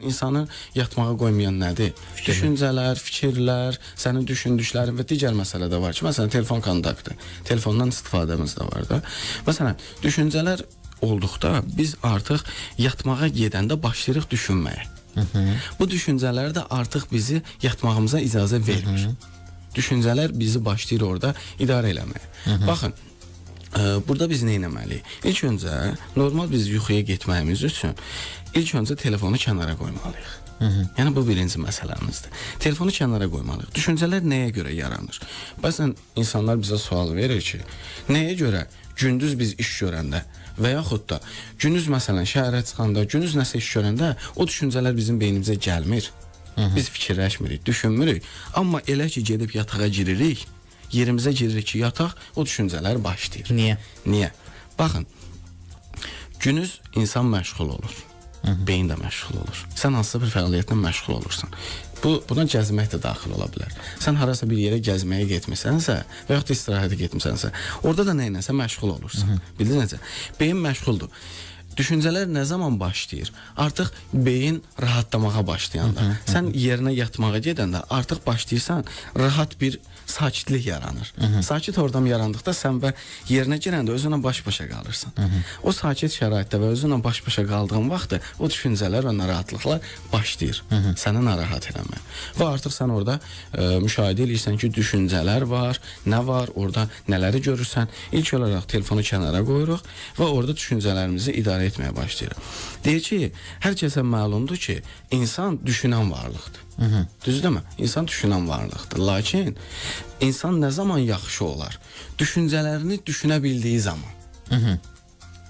İnsanı yatmağa qoymayan nədir? Düşüncələr, fikirlər, sənin düşündüklərin və digər məsələ də var ki, məsələn, telefon kontaktı, telefondan istifadəmiz də var da. Məsələn, düşüncələr olduqda biz artıq yatmağa gedəndə başlayırıq düşünməyə. Bu düşüncələr də artıq bizi yatmağımıza icazə vermir. Düşüncələr bizi başlayır orada idarə eləməyə. Baxın, burada biz nə etməliyik? İlk öncə normal biz yuxuya getməyimiz üçün ilk öncə telefonu kənara qoymalıyıq. Yəni bu birinci məsələmizdir. Telefonu kənara qoymalıyıq. Düşüncələr nəyə görə yaranır? Bəzən insanlar bizə sual verir ki, nəyə görə gündüz biz iş görəndə və yaxud da gündüz məsələn şəhərə çıxanda, gündüz nəsə iş görəndə o düşüncələr bizim beynimizə gəlmir. Biz fikirləşmirik, düşünmürük. Amma elə ki gedib yatağa giririk, yerimizə giririk ki, yataq, o düşüncələr başlayır. Niyə? Niyə? Baxın, gündüz insan məşğul olur. Beyin də məşğul olur. Sən hansısa bir fəaliyyətlə məşğul olursan. Buna gəzmək də daxil ola bilər. Sən harasa bir yerə gəzməyə getmisənsə və yaxud da istirahətə getmisənsə, orada da nə iləsə məşğul olursan. Bildin necə? Beyin məşğuldur. Düşüncələr nə zaman başlayır? Artıq beyin rahatlamağa başlayanda. Sən yerinə yatmağa gedəndə artıq başlayırsan rahat bir sakitlik yaranır. Sakit ortam yarandıqda sən və yerinə girəndə özünlə baş-başa qalırsan. O sakit şəraitdə və özünlə baş-başa qaldığın vaxtı o düşüncələr və narahatlıqlar başlayır səni narahat eləməyə. Və artıq sən orada müşahidə eləyirsən ki, düşüncələr var, nə var, orada nələri görürsən. İlk olaraq telefonu kənara qoyuruq və orada düşüncələrimizi idarə etməyə başlayırıq. Deyir ki, hər kəsə məlumdur ki, insan düşünən varlıqdır. Düzdürmü? İnsan düşünən varlıqdır. Lakin insan nə zaman yaxşı olar? Düşüncələrini düşünə bildiyi zaman.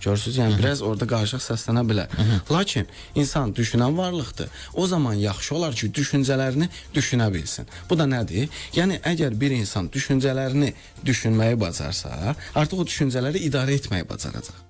Görürsüz, yəni biraz orada qarışıq səslənə bilər. Lakin insan düşünən varlıqdır. O zaman yaxşı olar ki, düşüncələrini düşünə bilsin. Bu da nədir? Yəni əgər bir insan düşüncələrini düşünməyi bacarsa, artıq o düşüncələri idarə etməyi bacaracaq.